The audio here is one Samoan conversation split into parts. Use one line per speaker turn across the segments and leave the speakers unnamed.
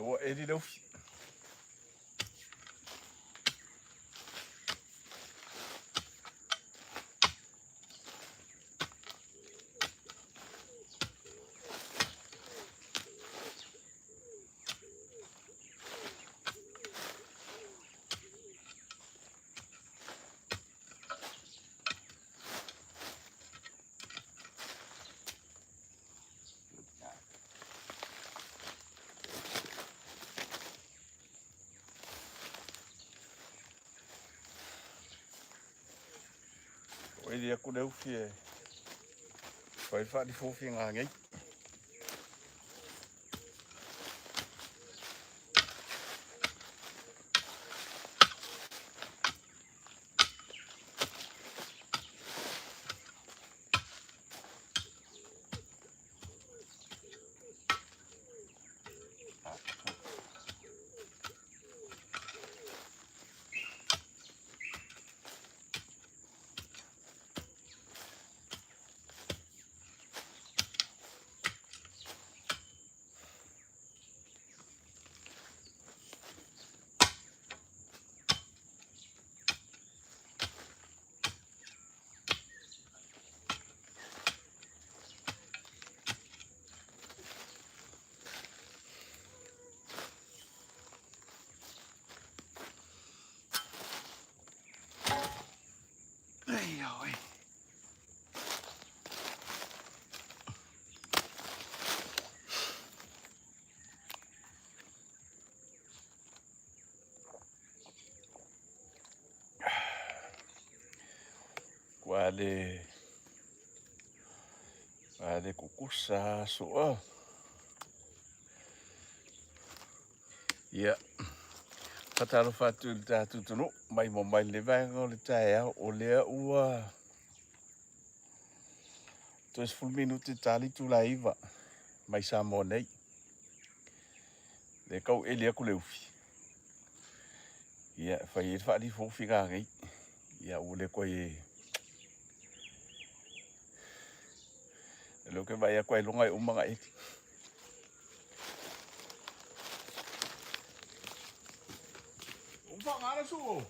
Ua eli le ufi. O eli aku le ufi e fai faalifofiga nei. Ai, oi. Ua le ua le kukusa soa. Ia, faatalofa atu i le tatou atunuu mai mo mai le vaega o le taeao o lea ua toe 10 minute ta le itula e 9 mai Samoa nei. Le tau eli atu le ufi. Ia, e fai ai le faalifofiga nei. Ia, ua le toe E leo ke vai atu ailoga e uma na eli. Ufa ngā su o.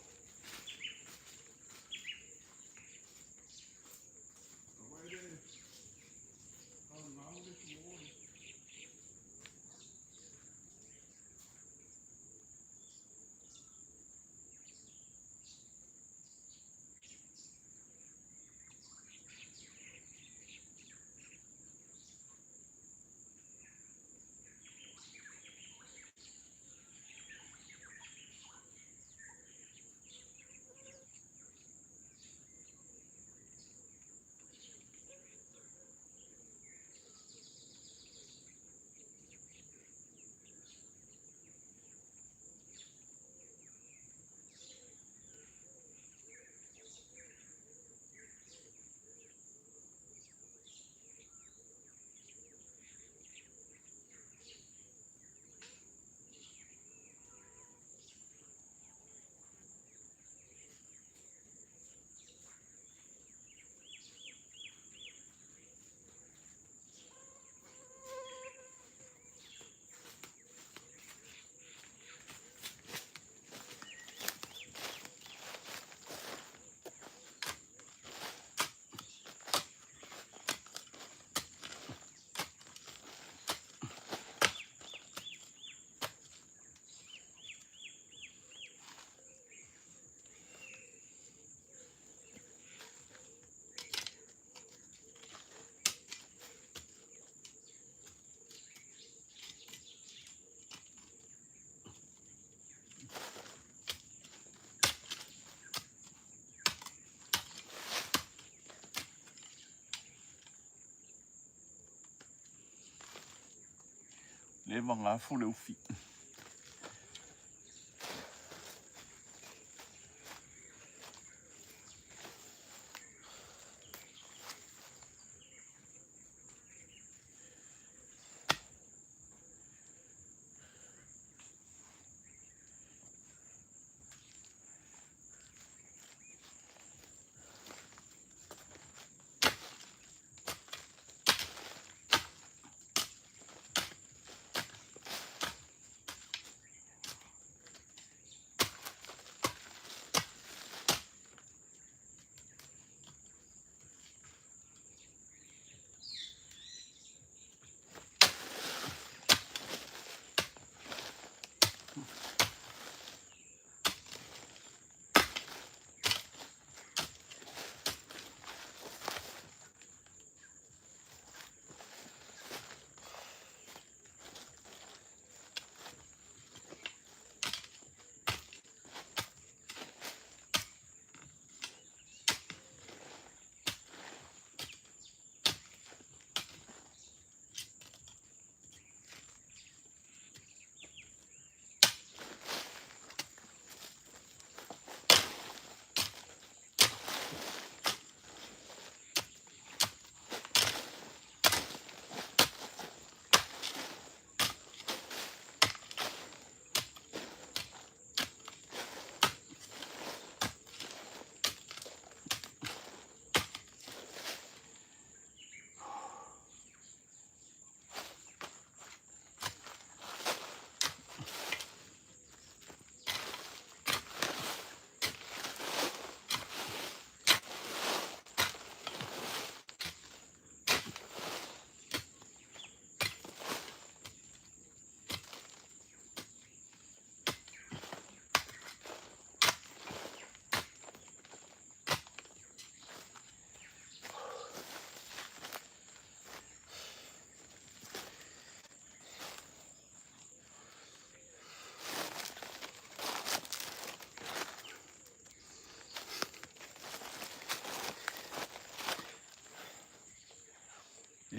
Leva gafu le ufi.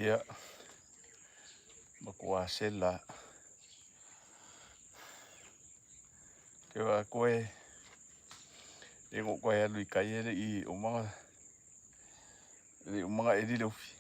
Ia, matua sela. Ke wa koe, e ngo koe alu i kai ele i umanga, le umanga e li le ufi.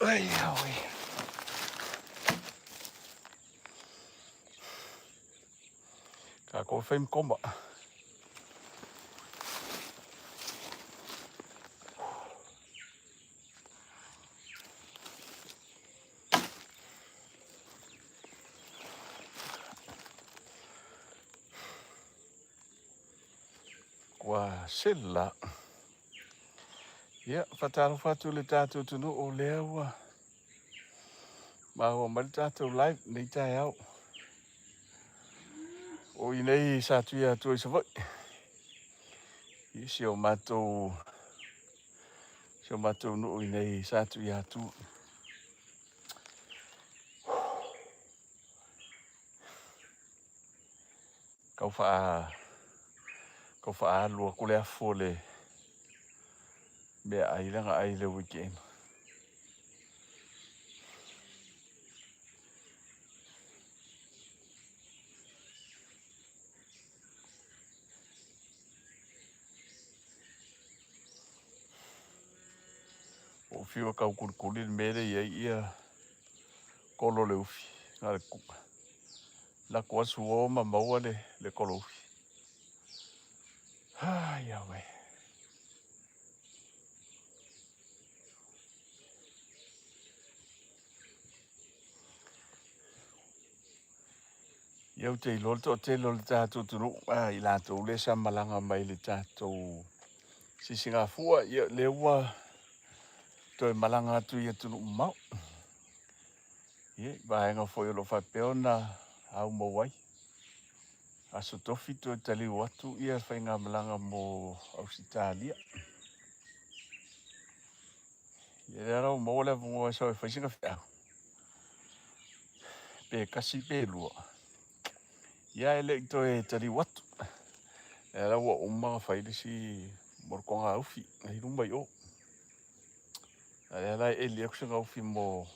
Ai, oi. Ka ko fem komba. Kua sela. Ia, whakatalofa atu le tātou tunu o lea ua mahua mai le tātou live nei taeao. O i nei sa tuia atu i Savaii. I si o mātou si o mātou nuu i nei sa tuia atu. Kau wha kau whaalua ko le afu o le mea ai langa ai le weekend. O whiua kau kulikuli le mea lea i ai ia kolo le ufi. Na le lako asu o ma maua le, le kolo ufi. Ai, awe. Ia ou te iloa le toatele o le tatou atunuu, a i latou lea sa malaga mai i le tatou Sisigafua, ia lea ua toe malaga atu i atunuu mamao. Ia, i vaega foi o lo o faapea ona aumou ai. Aso Tofi toe taliu atu ia faigamalaga mo Ausetalia. Ia lea la ua maua le avanoa e sau e fai sina feau. Pe tasi pe lua. Ia e le i toe taliu atu. Lea la ua uma ona fai le isi molotoga ufi i luma i o. A lea la e eli atu sina ufi mo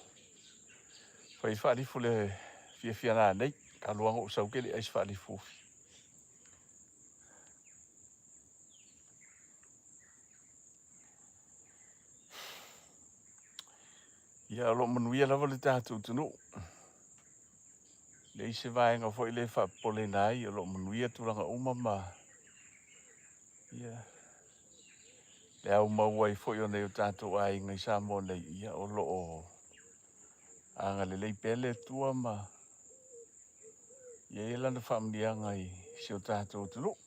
fai faalifu le fiafia nanei. Talu lava ona ou sau ou te le i ai se faalifu ufi. Ia o lo o manuia lava le tatou atunuu. Leai se vaega foi lea e faapopoleina ai, o lo o manuia tulaga uma ma ia le aumau ai foi o nai o tatou aiga i Samoa nei, ia o lo o agalelei pea le Atua ma i ai lana faamanuiaga i si o tatou atunuu.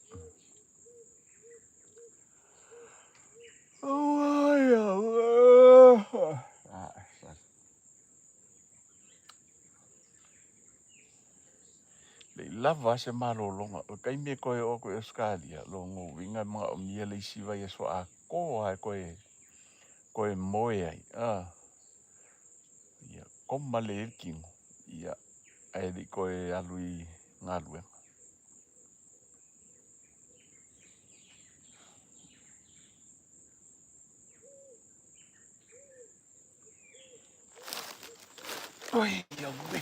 Le i lava a se malologa. O le taimi e toe oo atu i Ausetalia, lona uiga e manaomia le isi vaiaso atoa e toe moe ai. Ia koma lelei ai le tino, ia, ae le i toe alu i galuega. Oi, auē.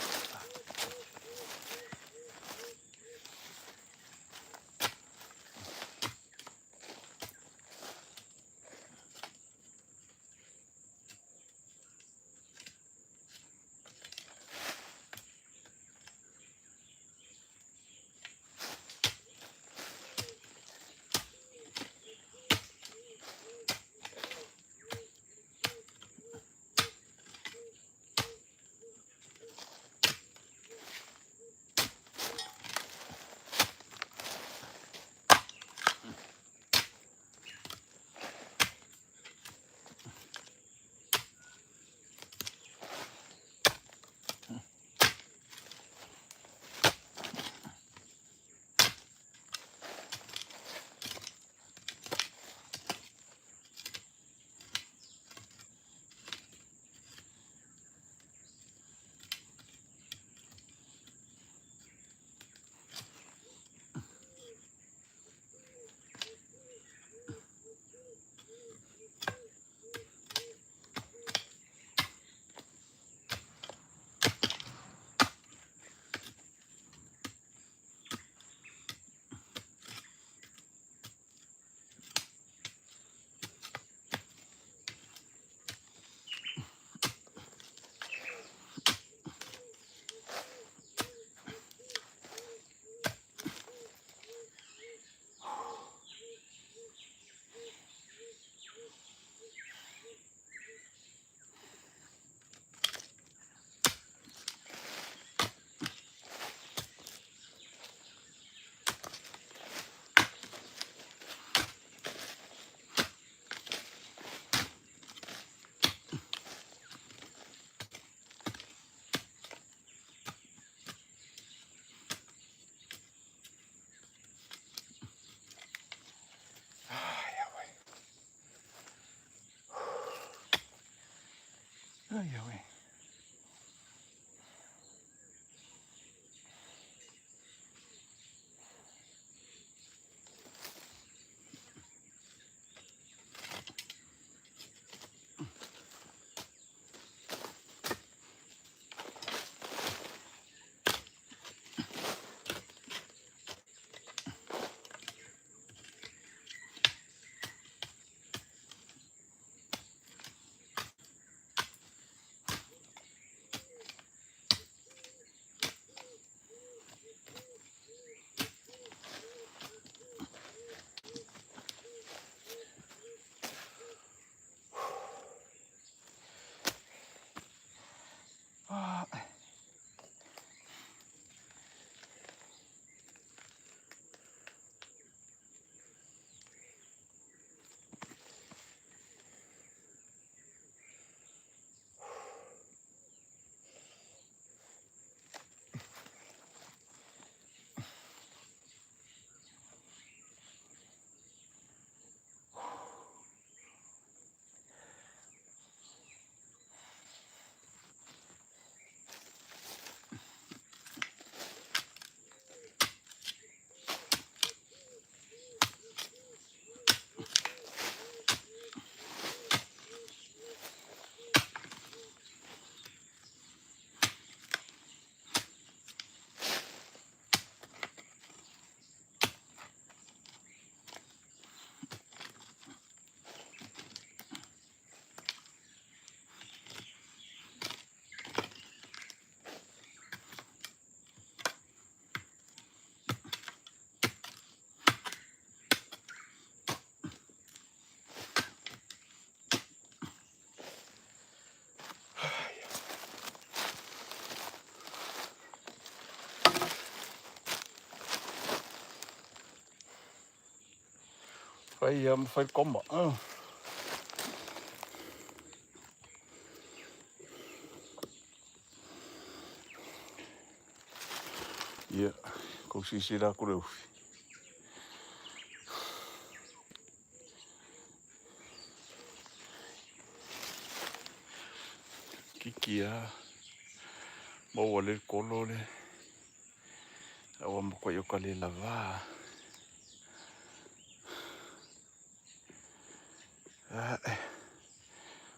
Ai, auē. Fai ia ma fai le koma. Ia, kou silasila atu le ufi. Kiki a maua le kolo le aua makuai o ka le lava.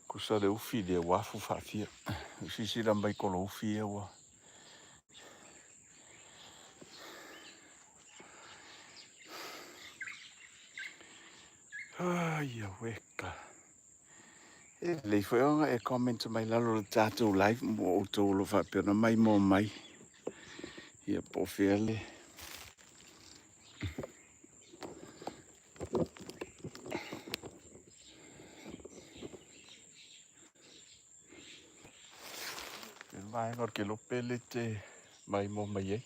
Kusa le ufi le ua afu faafia. Silasila mai kolo ufi ia ua. Ai, aweka. E lelei foi ona e comment mai lalo le tatou live mo outou o lo o faapea ona maimoa mai. Ia po o fea le Le vaega o le kelope le te maimoa mai ai.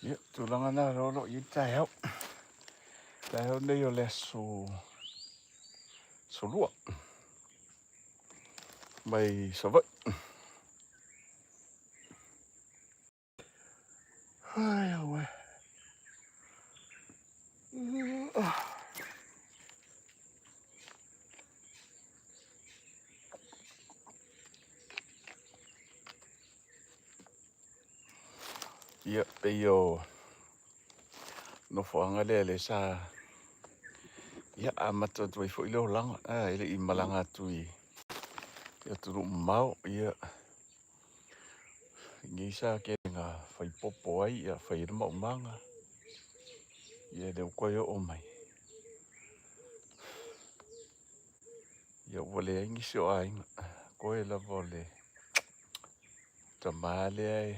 Ia, tulaga na o lo o i ai le taeao. Taeao nei o le aso solua mai Savaii. Ai, aue. Ia, pei o nofoaga lea lea sa ia amata atu ai foi le olaga, a, e le i malaga atu i atunuu mamao, ia, nei sa kena fai popo ai, ia, fai ai le maumaga, ia, lea ua toe oo mai. Ia, ua leai nisi o aiga, koe lava o le tama lea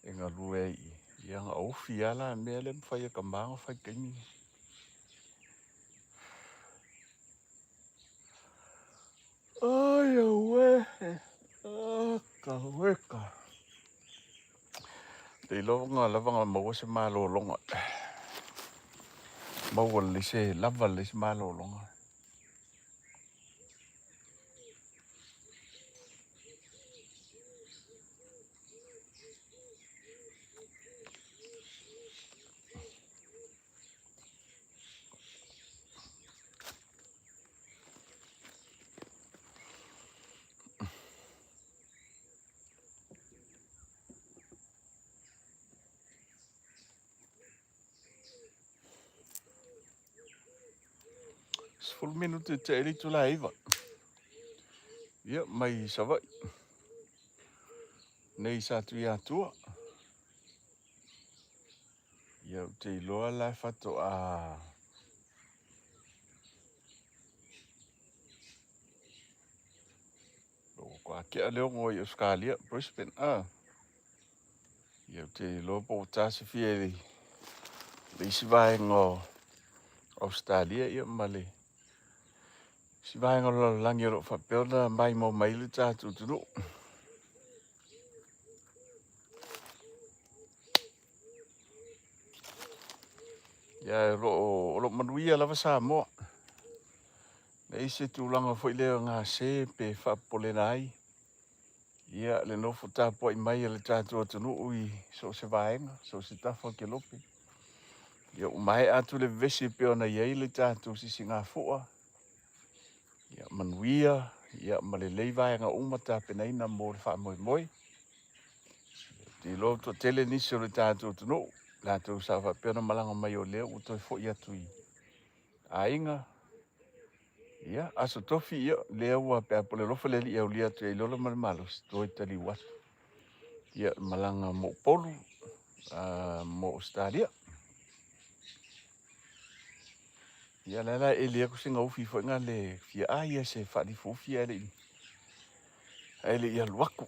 e galue ai i i, ia na ufi lava la mea lea e mafai e tama ona fai i le taimi lenei. Ai aue, aka weka. Le iloa lava na maua se malologa. Maua lelei se lava lelei se malologa. 10 minute te e le itula e 9. Ia, mai Savaii. Nei sa Tuiatua. Ia, ou te iloa la e faatoa Ua tea le 6 i Ausetalia, Brisbane, a. Ia, ou te iloa po ua tasifia i le isi vaega o Ausetalia ia ma le isi vaega o le lalolagi o lo o faapea ona maimoa mai le tatou atunuu. Ia, o lo o manuia lava Samoa. Leai se tulaga foi lea o gase pe faapopoleina ai ia le nofo tapuai mai a le tatou atunuu i so o se vaega, so o se tafa o kelope. Ia ua maea atu le vevesi e pei ona i ai le tatou sisigafua, ia manuia ia ma lelei vaega uma tapenaina mo le faamoemoe. Ou te iloa ua toatele nisi o le tatou atunuu, latou sa faapea ona malaga mai o lea ua toe foi atu i aiga. Ia, Aso Tofi, ia, lea ua pe a po le alofa le Alii e aulia atu ia i Lola ma le malosi, toe taliu atu. Ia, malaga mo Upolu, mo Ausetalia. Ia, la la e eli atu sina ufi foi na le fia a ia se faalifu ufi ae le i ae le i alu atu.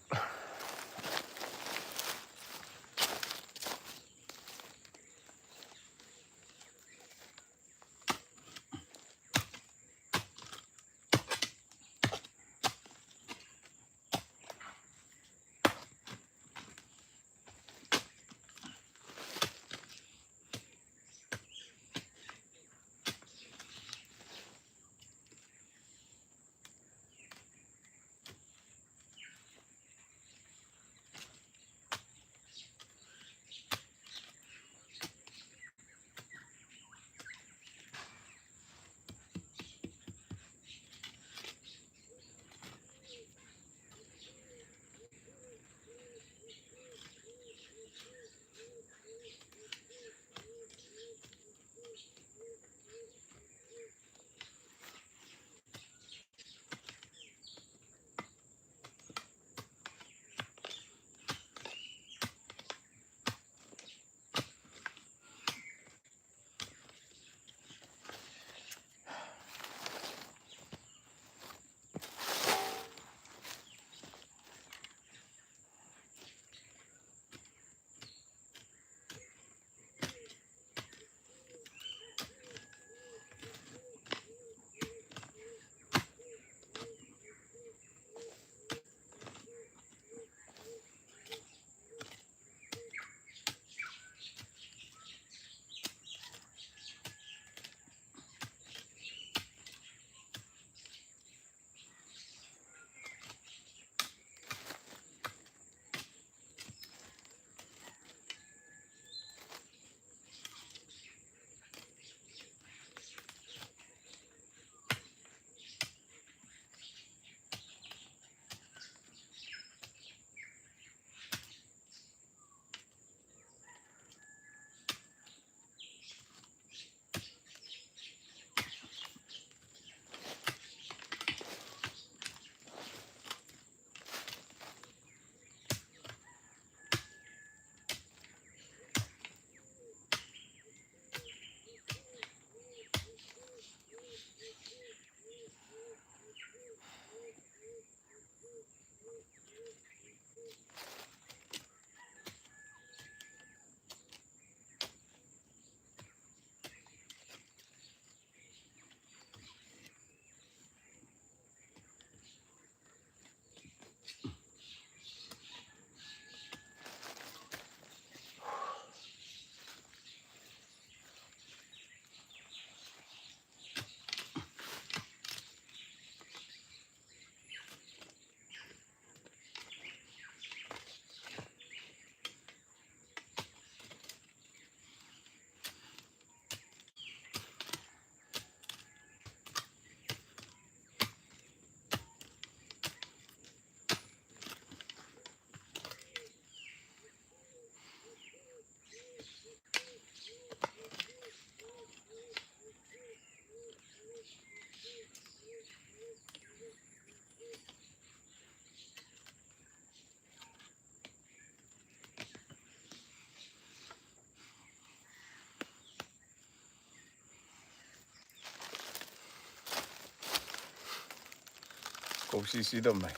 Kou silasila mai,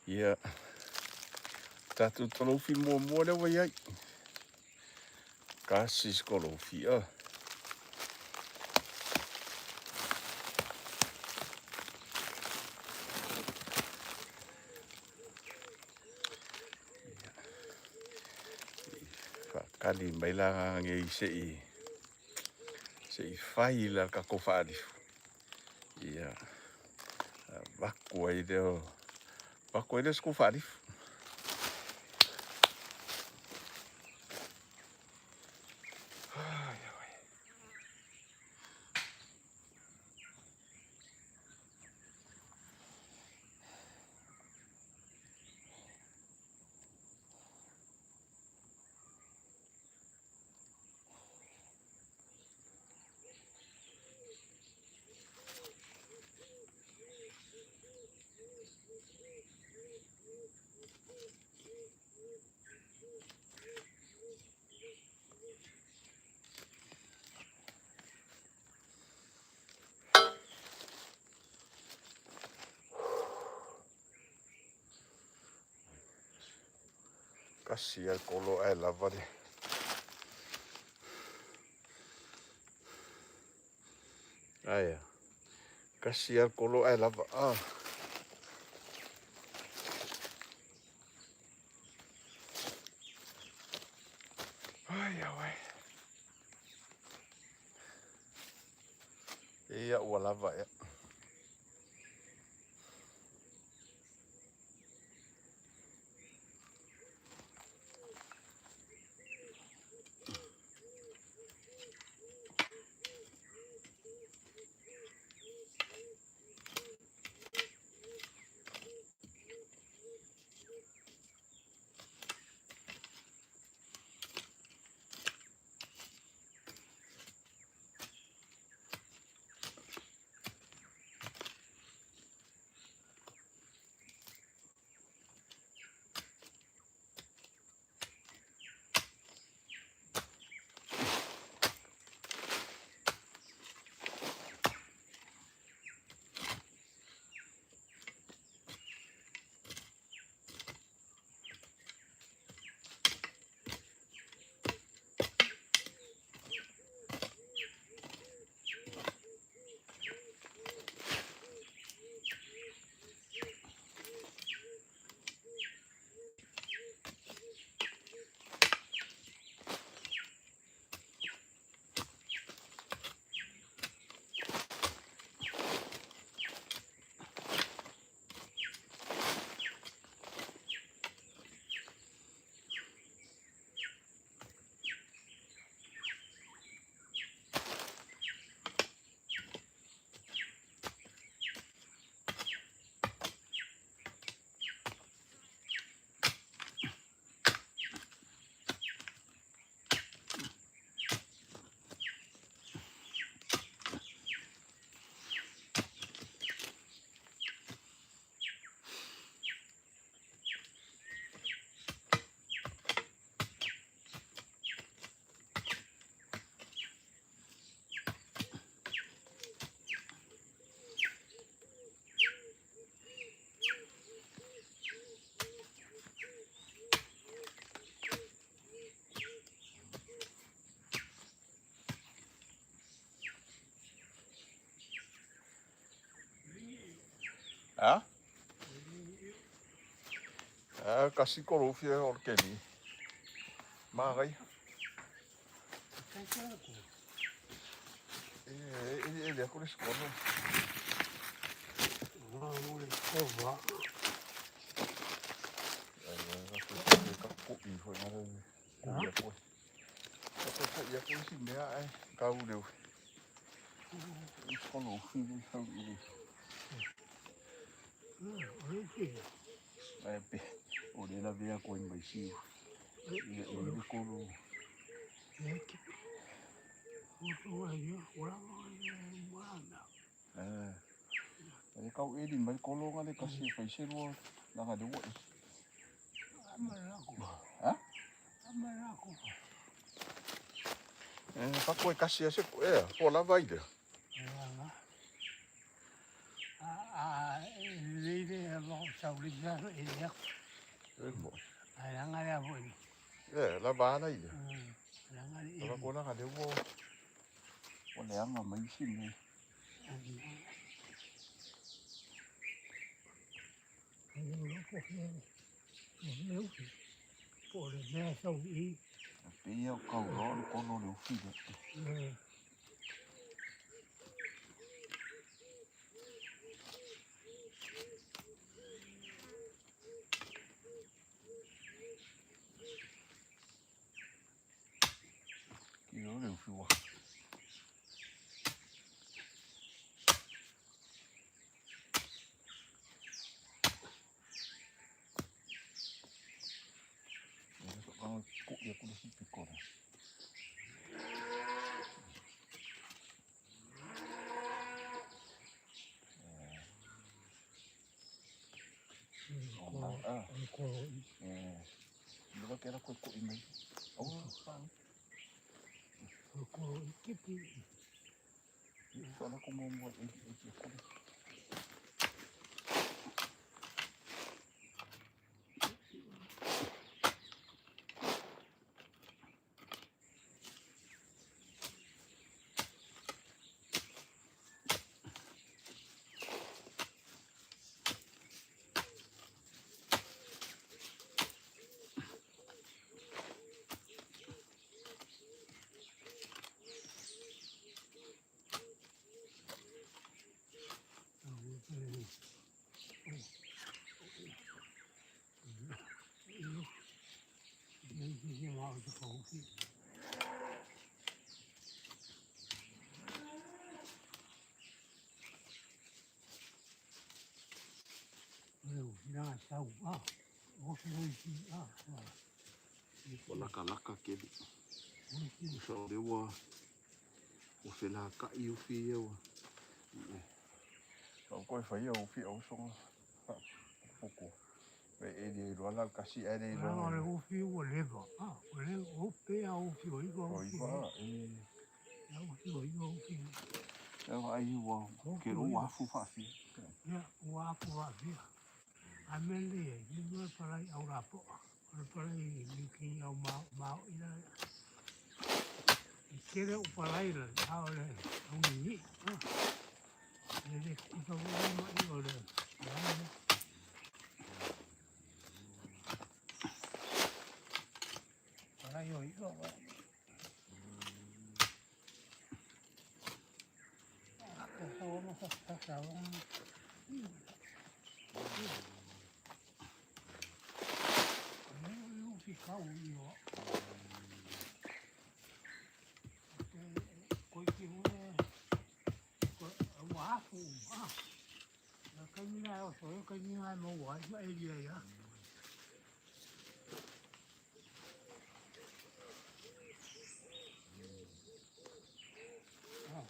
ia, tatou talofi muamua lea ua i ai. Kasi se kolofi a. Faatali mai la nei se i se i fai la tatou faalifu. Ia avatu ai lea avatu ai lea o se tou faalifu. Kasi a kolo ae lava le. Aia. Kasi a kolo ae lava. Ah. Ai, ai. Ia ua lava ea. A? A kasi kolofi e o le keni. Magai. E e e le ko le skolo. Ka ko i foi na ko ia ko. Ko ko ia ko si mea e kau leu. Skolo fi fi fi. Ai pe o le la vea ko i mai si. Ia i le kolo. Eh. E kau e li mai kolo nga le kasi fai se lua la ga le wa. Ha? Eh, fa koe kasi ase e, po lava i le.
Sau le isi aso e le aku.
E mo.
Ai langa le avo i.
E, la va la ia.
Langa le
La
e.
ko la ga le wo. O le anga mai si me.
Ai le lo po le. Le ufi. Po le mea sau i.
Pe ia kau ro le kolo le ufi le. Ki ro le ufi wa. E so ka ku ia ku le si piko le.
Kolo, kolo i.
E. Le va ke ra ko ko i mai. Au pa.
Kolo i kipi.
So la ko mo mo e e ki ko. O laka laka ke li. So le ua o fela ka i ufi ia ua. Au koe whai au fi au songa. Puku. E e le roa la kasi e le roa.
O le ufi ua leva. O le ope a ufi o iwa
O
ufi.
iwa e.
A ufi o iwa ufi.
E ai ua ke ro afu whaafi.
Ia, ua apu waafia. A me le e, ni mua palai au rapo. O le palai i ki au mao, mao i la. I kere o palai la, a o le au ni. Le le kusa wo ma i o le. Palai o iwa wa. Ka sa o ma sa sa sa o. Me o fi kau i o. Koi ki hune, ua afu, ah. Kai mina o so, kai mina mo wa, ma e ia ia. Ah.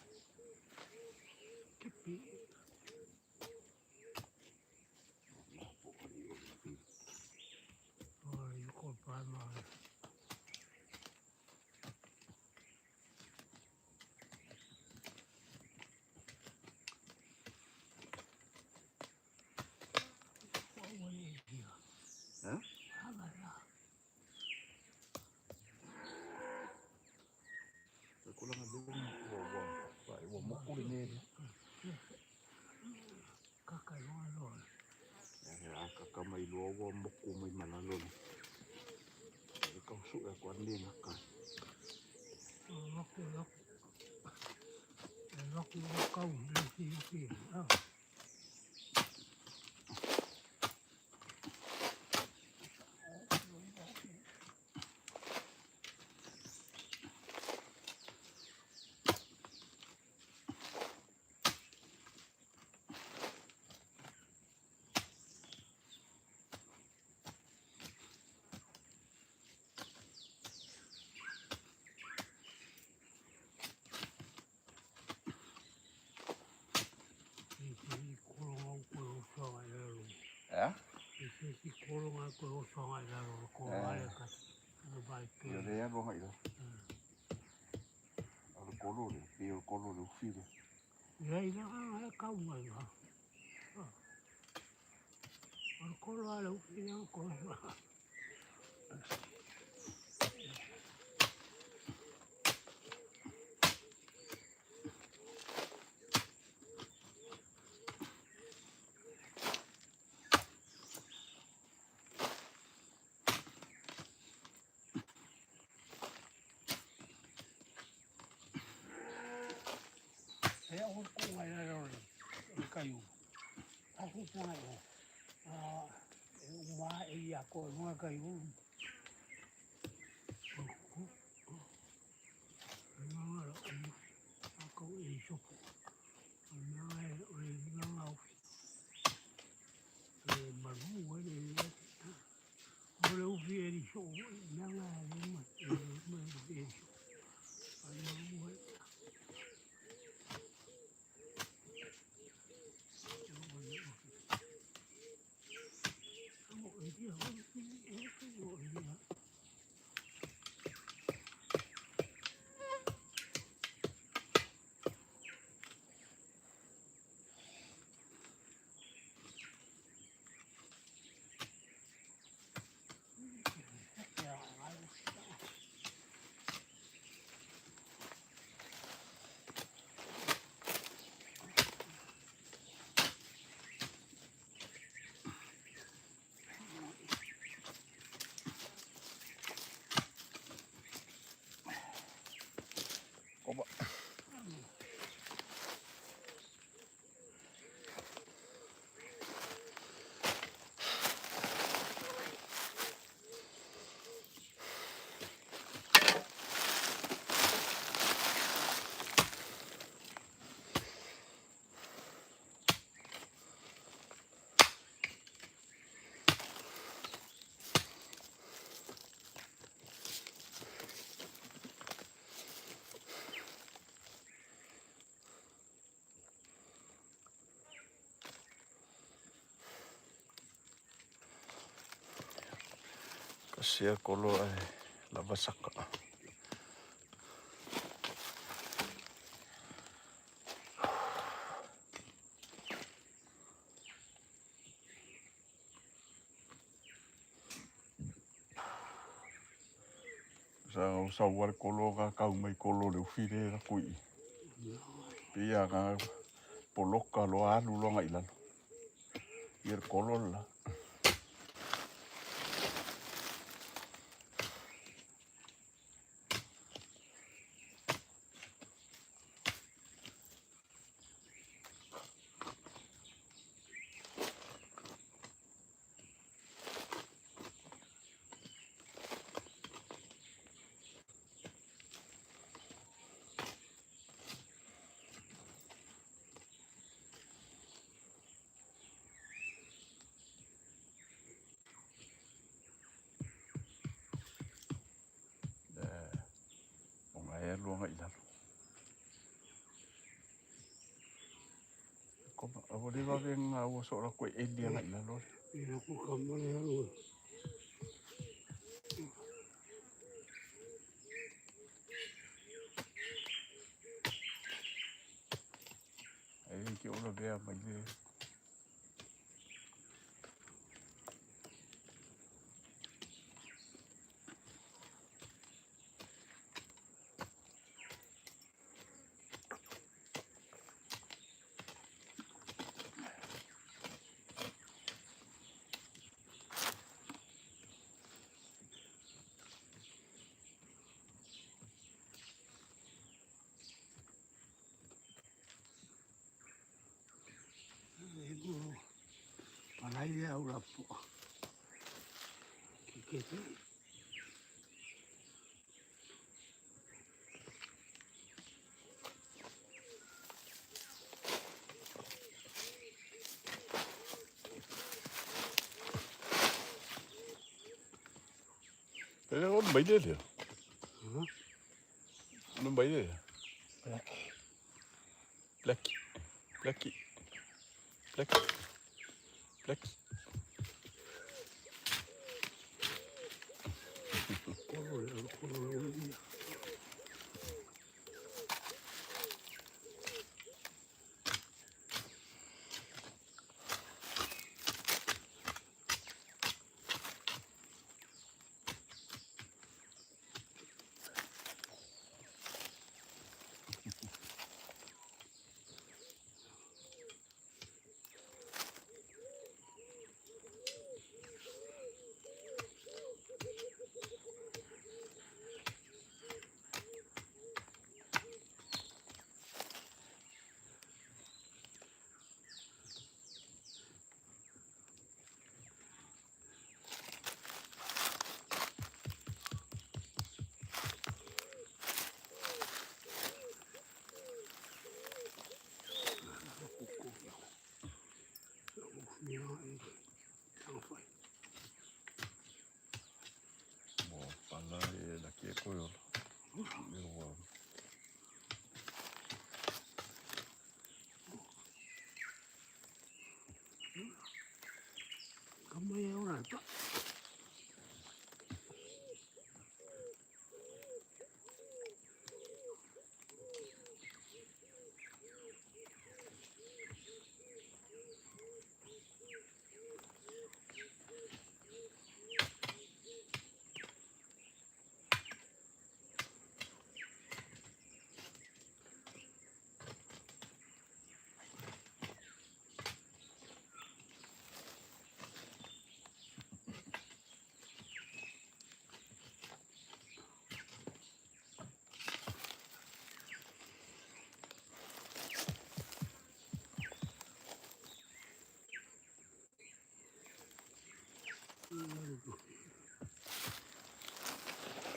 Kipi. Oh, you call primary.
Eh? E ko langa le ua ua ua ua moko le ne.
Kaka i wā loa.
E a kaka mai loa ua moko mai malalo le. E kau su e ko ane ngaka.
Loku, loku. Loku o kau, le ufi, ufi. Ah. I te i koronga o koe o soanga i lalo.
Eh?
I te i koronga o koe o soanga i lalo. Ko wale ka vai
Ia
te.
le alo hai la. O le kolo le, pe o le kolo le ufi le.
Ia i la e kau mai ngā. O le kolo lava o le ufi lea na kolo. E o ku ngai la ro le kaiu. A ku ku ngai o. A e uma e ia ko nunga kaiu. O ku. Nunga lo i. A ko e sopo. Nunga e o le nunga o. E maru e le. O le ufi e li so. Nunga e ma e ma e so. A maru e.
Koma. Kasia kolo ai lava saka. Sa o sa wale kolo ka kau mai kolo le ufi le la kui. Pia ka poloka lo alu lo ngai lalo. Ia le kolo la. O ngai alu ngai lalo. Koma, o le vave ngā ua so la koe eli ngai lalo.
Ia ku ka mole alu.
Ai ke ola bea mai le.
E ku palai le au lapo. Ki ke te.
Ele o mai le le. No mai le.
Black.
Black. Black. Black. Black.
Kolo le kolo le uia.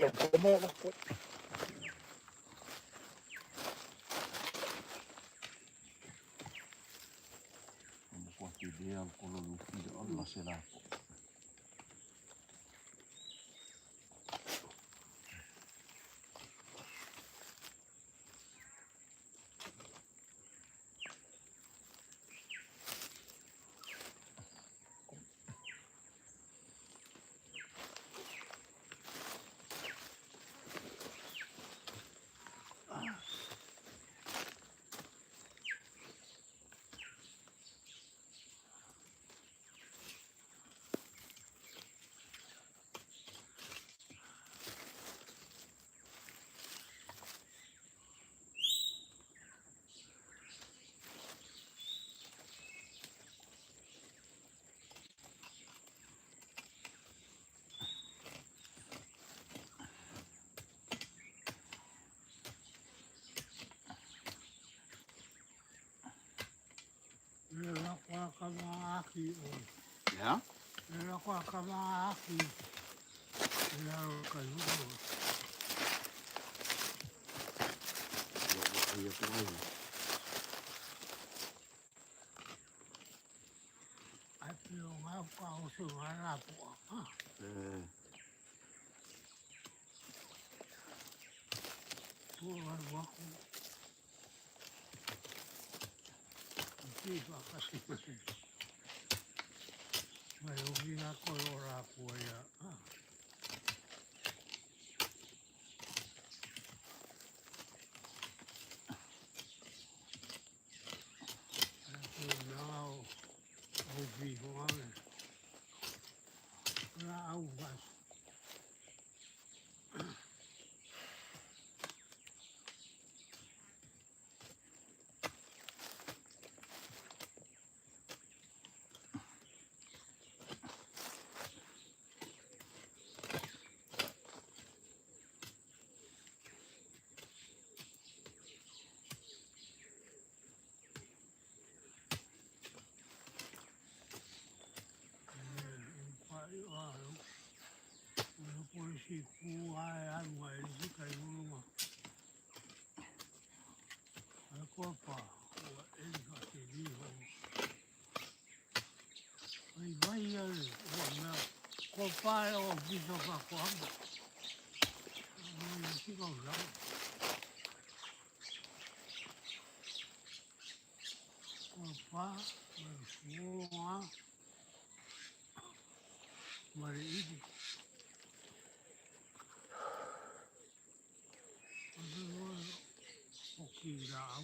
Ka Matua tele lava le kolo o le ufi lea o le lase lapoa.
Le lako a ka maaki o.
Ia?
Le lako a ka maaki. Le lako ka nuku.
Ia, ia, ia.
Ai pio ngā ka oso ngā rāpua.
Eh.
Tua waku. Ki whakasi mai. Mai o ki ngā koe o rāpua ia. Ai mea o au fi hoa me. Rā au vas. Polisi ku ai ai mai si kai ulunga. Ai ko pa o e ha te ni ho. Ai vai ai o mea ko pa o viso pa ko amo. Ai si ko la. Ko pa mai fuoa mai ibi. O ki rā au.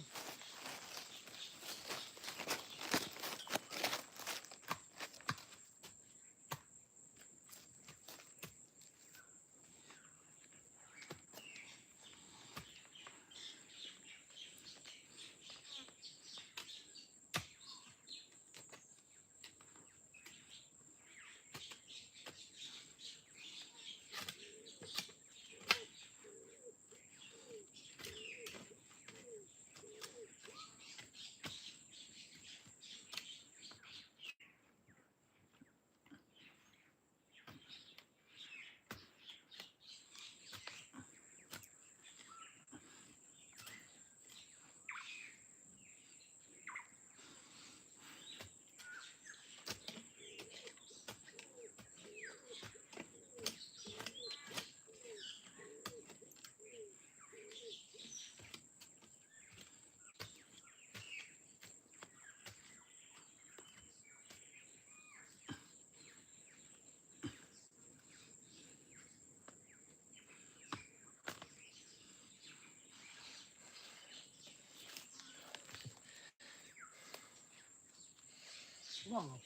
Wanga.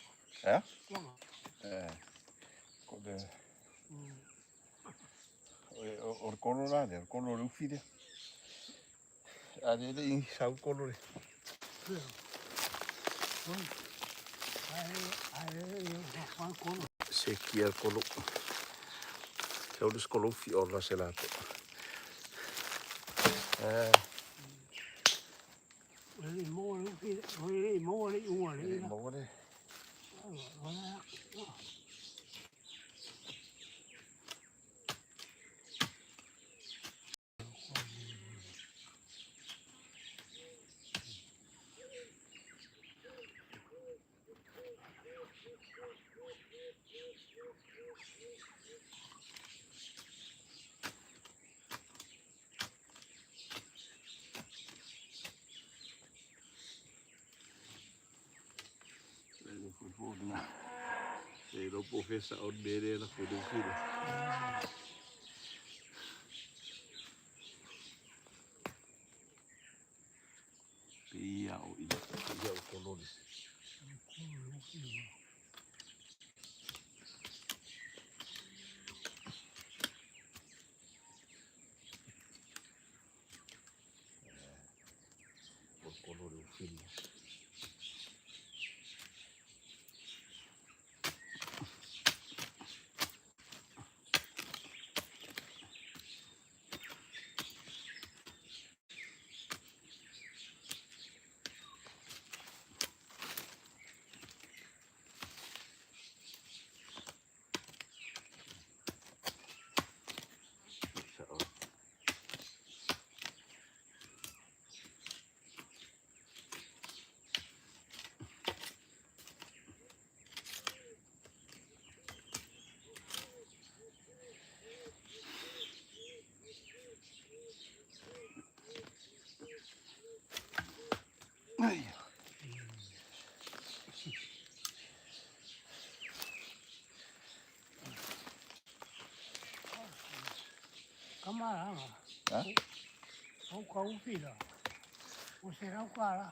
Ja?
Wanga.
Eh. Ko le o le kolo la lea, o le kolo o le ufi lea. A le le i sau kolo le.
Ai ai e kolo.
Se kia kolo. Sau le skolo ufi o la se lapo. Eh.
Le mo le ufi, le mo le ua le.
Le mo le. po o fea sao le mea lea e lafo i le ufi lea. Pei a o i ia o kololi. Kolo le ufi lea. Ai.
Kamalaga.
Ha?
Au ka ufi la. O se rau ka la.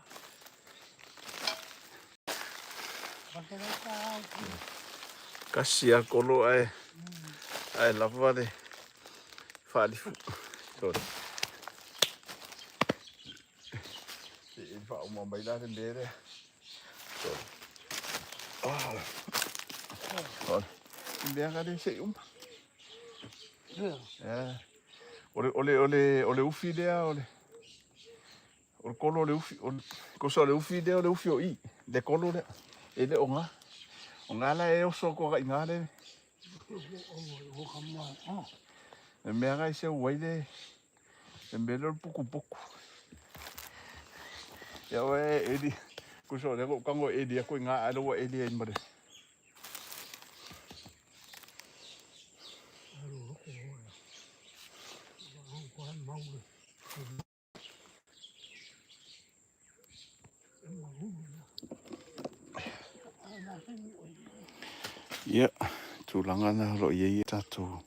O se rau ka la ufi.
Kasi a kolo ae ae lava le faalifu. Sorry. Se e faauma mai la le mea lea. Sorry. Ah. Sorry. Mea ka le se i uma. Yeah. O le, o le, o le, o le ufi lea, o le, o le kolo o le ufi, o le, kosa o le ufi lea, o le ufi o i, le kolo lea. E le o ngā. O ngā la e oso ko i ngā le.
O ka mua. Oh.
Le mea ga i se uai le, le mea lea o le pukupuku. Ia oe e eli, kusa o le ko kango eli ako i ngā alo wa eli ai mare.
Aru ko o. Au ko mau le. E mau le. A na se ni o.
Ia, tulaga na o lo o i ai tatou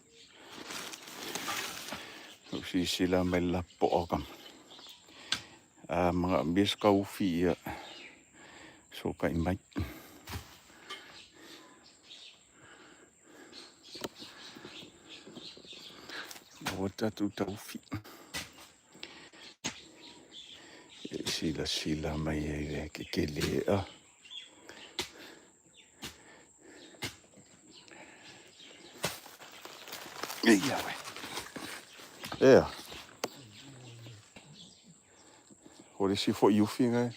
lou silasila mai le lapopoa o ka a magaomia se kaufi ia sokai mai. Maua tatou taufi e silasila mai ai le kekele a. Ia we. Ea. O le isi foi ufi ngai.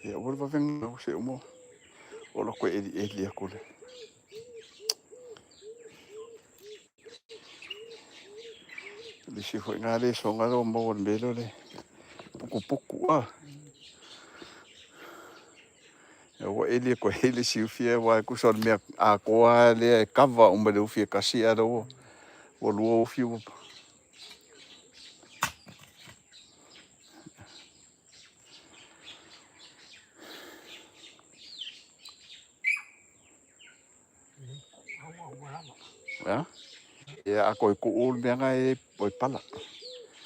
Ia, ua le vavega o se uma. O la koe eli eli aku le. Le isi foi ngā le songa lo maua le mea le pukupuku a. Ia ua eli koe hele si ufi e wa kusa o le mea a koa lea e kava uma le ufi e kasi a ua ua lua ufi ua.
Au au lava.
Ia? Ia a koe kuu le mea nga e oi pala.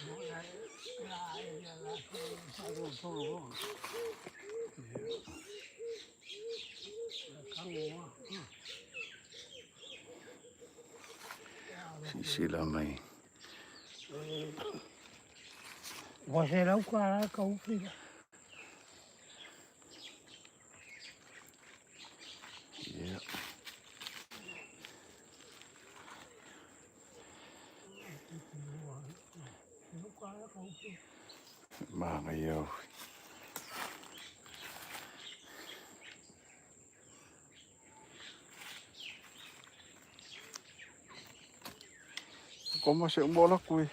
No la la la la sa ro tolo. Kango.
Sisila mai.
Ua se rau ka la ka ufi la.
Ia.
Rau ka la ka ufi.
Maangai au. Koma se uma o laku e.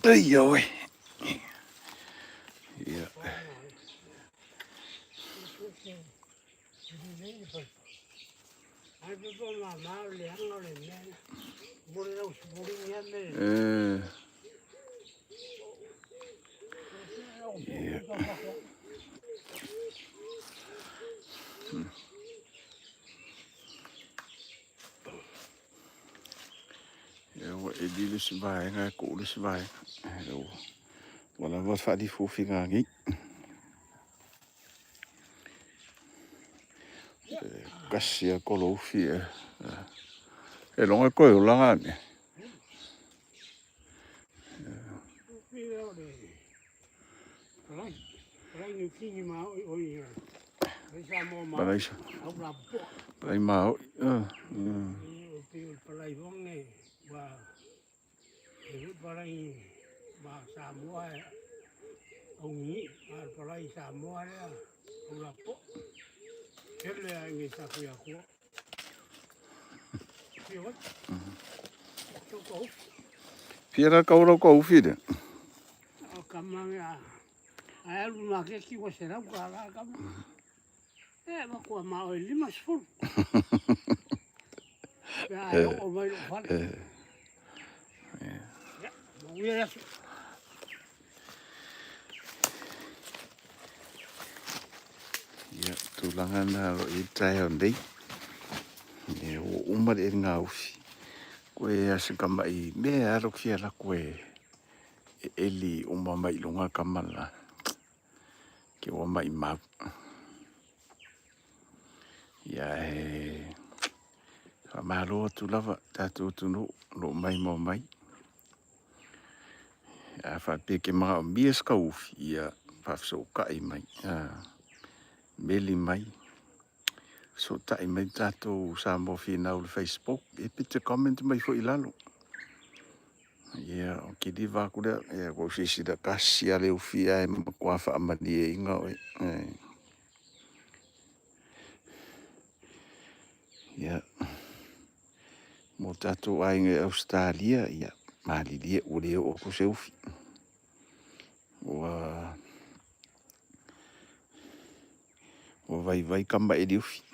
Ai oi. Ia. Ia ua eli le isi vaega e kuu le isi vaega. Ua lava le faalifuafiga nei. Kasi a koloufi e. E loga koe olaga ane. Palai palai maoi. Fia la kau lau kau ufi le.
Ae alu maketi ua $100 kama. E matua ma oi 50. Pe a e oo mai lou fale. Ia, manuia le aso.
Ia, tulaga na lo i taeao nei. E ua uma le ngā ufi. Koe a se kama i mea alo fia la koe e eli uma mai lunga kama la. Ke ua mai mau. Ia e whamalo atu lava tātou tunu lo mai mo mai. A whapea ke mga o mia ska ufi ia whawhiso kai mai. Meli mai. So tai mai tātou sa mo whinau le Facebook. E pite comment mai fo ilalo. Ia, o ke di wā kura, ia, ko sisi da kasi a le ufi ai ma kua wha amani e inga oe. Ia, mo tātou ainga e Australia, ia, malilie ua le o ko se ufi. Ua, ua vai vai kama e le ufi.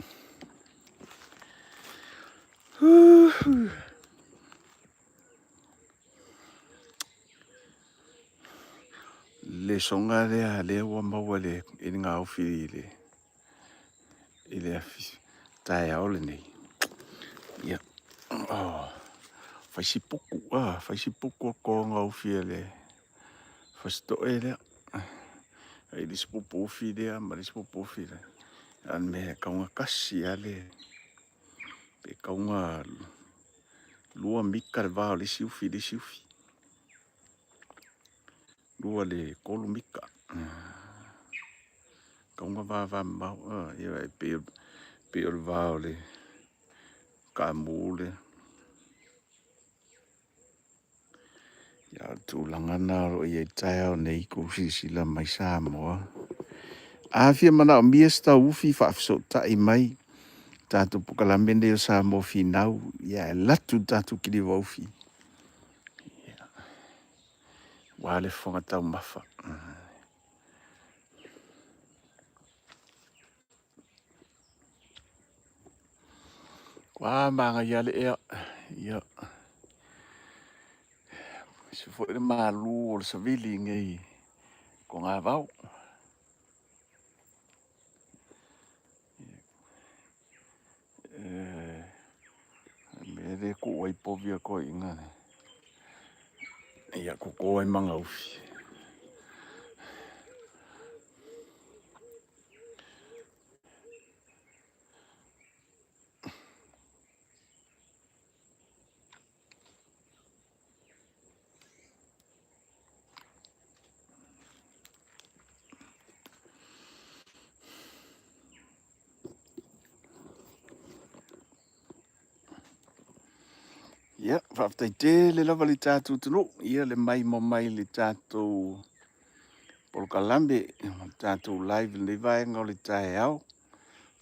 Le songa lea lea ua maua le i le ngā ufi i le i le afi taeao lenei. Ia, oh, faisipuku, ah, faisipuku o ko ngā ufi e le fasitoe lea. Ai le sipupu ufi lea ma le sipupu ufi lea. An me kaunga kasi a le pe kaunga lua mika le vao le isi ufi le isi ufi. Lua le kolu mika. Kaunga va va mau, ia e pe pe o le vao le ka mu le. Ia tulaga na o ia i taeao nei ko silasila mai Samoa. A fia mana o mia sta ufi whaafisootai mai tātou pukalame nei o Samoa whinau, ia e latu tātou kiriwa ufi. Ia. Wā le whanga tau mafa. Wā maanga ia le ea. Ia. Se foi le malu o le savili ngei ko ngā vau. Me le ku ai povia ko inga ne. Ia ko ko ai manga ufi. Ia, whaafetai tele lava le tātou tunu. Ia le mai mo mai le tātou polokalame, le tātou live le vaenga o le taeao.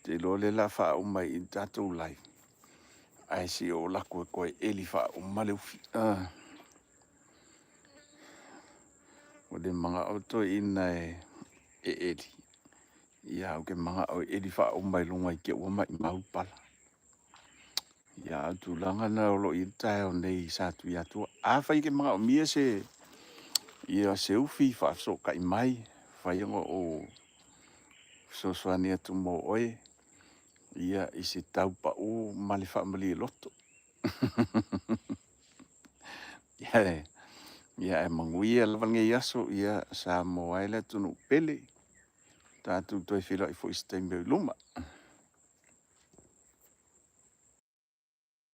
Te iloa le la faauma i le tātou live. Ae se o lako e koe eli faauma le ufi. O le mga o toe ina e eli. Ia, o ke mga o eli faauma i lunga i ke ua mai mau pala. Ia, a o le tulaga lena o lo o i ai le taeao nei i Satuiatua. Afai e te manaomia se ia se ufi faafesootai mai, e mafai ona ou fesoasoani atu mo oe ia i se tau pau ma le faamalie loto. Ia ae manuia lava lenei aso, ia Samoa e le atunuu pele. Tatou toe feiloai foi i se taimi o i luma.